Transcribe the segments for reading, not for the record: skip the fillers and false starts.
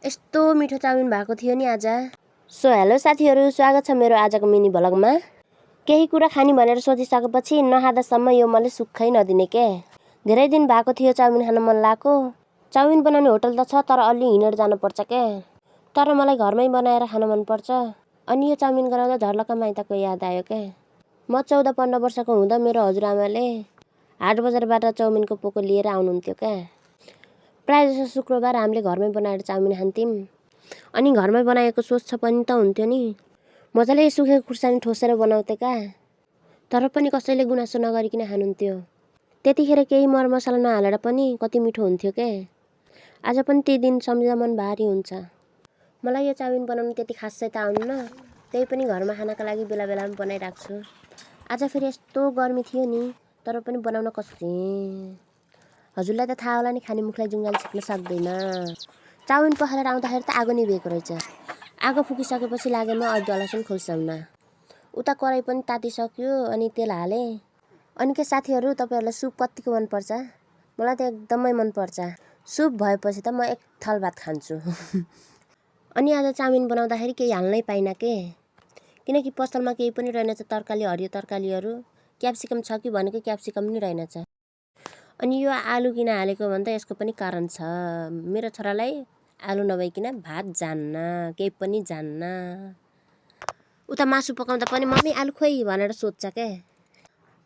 यस्तो मिठो चाउमिन भएको थियो नि आज। सो हेलो साथीहरू, स्वागत छ मेरो आजको मिनी भ्लगमा। केही कुरा खानी भनेर सोचिसकेपछि नखाँदासम्म यो मैले सुक्खै नदिने के। धेरै दिन भएको थियो चाउमिन खान मन लागेको। चाउमिन बनाउने होटल त छ तर अलि हिँडेर जानुपर्छ के। तर मलाई घरमै बनाएर खान मनपर्छ। अनि यो चाउमिन गराउँदा झर्लक्क माइतको याद आयो के। म 14-15 वर्षको हुँदा मेरो हजुरआमाले हाट बजारबाट चाउमिनको पोको लिएर आउनुहुन्थ्यो क्या। प्रायः जसो शुक्रबार हामीले घरमै बनाएर चाउमिन खान्थ्यौँ। अनि घरमै बनाएको स्वच्छ पनि त हुन्थ्यो नि। मजाले सुकेको खुर्सानी ठोसेर बनाउँथे क्या। तर पनि कसैले गुनासो नगरिकन खानुहुन्थ्यो। त्यतिखेर केही मरमसला नहालेर पनि कति मिठो हुन्थ्यो के। आज पनि ती दिन सम्झिँदा मन भारी हुन्छ। मलाई यो चाउमिन बनाउनु त्यति खासै त आउन्न, त्यही पनि घरमा खानका लागि बेला बेलामा बनाइराख्छु। आज फेरि यस्तो गर्मी थियो नि, तर पनि बनाउन कसे। हजुरलाई त थाहा होला नि, खाने मुखलाई जुङ्गाले छिप्न सक्दैन। चाउमिन पखालेर आउँदाखेरि त आगो निभेको रहेछ। आगो फुकिसकेपछि लागे म अदुवा लसुन खोल्साउन। उता कराई पनि तातिसक्यो अनि तेल हालेँ। अनि के साथीहरू, तपाईँहरूलाई सुप कतिको मनपर्छ? मलाई त एकदमै मनपर्छ। सुप भएपछि त म एक थाल भात खान्छु। अनि आज चाउमिन बनाउँदाखेरि केही हाल्नै पाइनँ के। किनकि पसलमा केही पनि रहेनछ तरकारी, हरियो तरकारीहरू। क्याप्सिकम छ कि भनेको क्याप्सिकम नि रहेनछ। अनि यो आलु किन हालेको भन्दा यसको पनि कारण छ। मेरो छोरालाई आलु नभइकन भात जान्न, केही पनि जान्न। उता मासु पकाउँदा पनि मम्मी आलु खोइ भनेर सोध्छ के।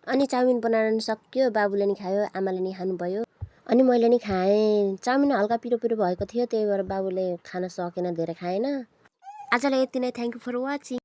अनि चाउमिन बनाउन सक्यो, बाबुले नि खायो, आमाले नि खानुभयो। अनि मैले नि खाएँ। चाउमिन हल्का पिरो पिरो भएको थियो, त्यही भएर बाबुले खान सकेन, धेरै खाएन। आजलाई यति नै। Thank you for watching.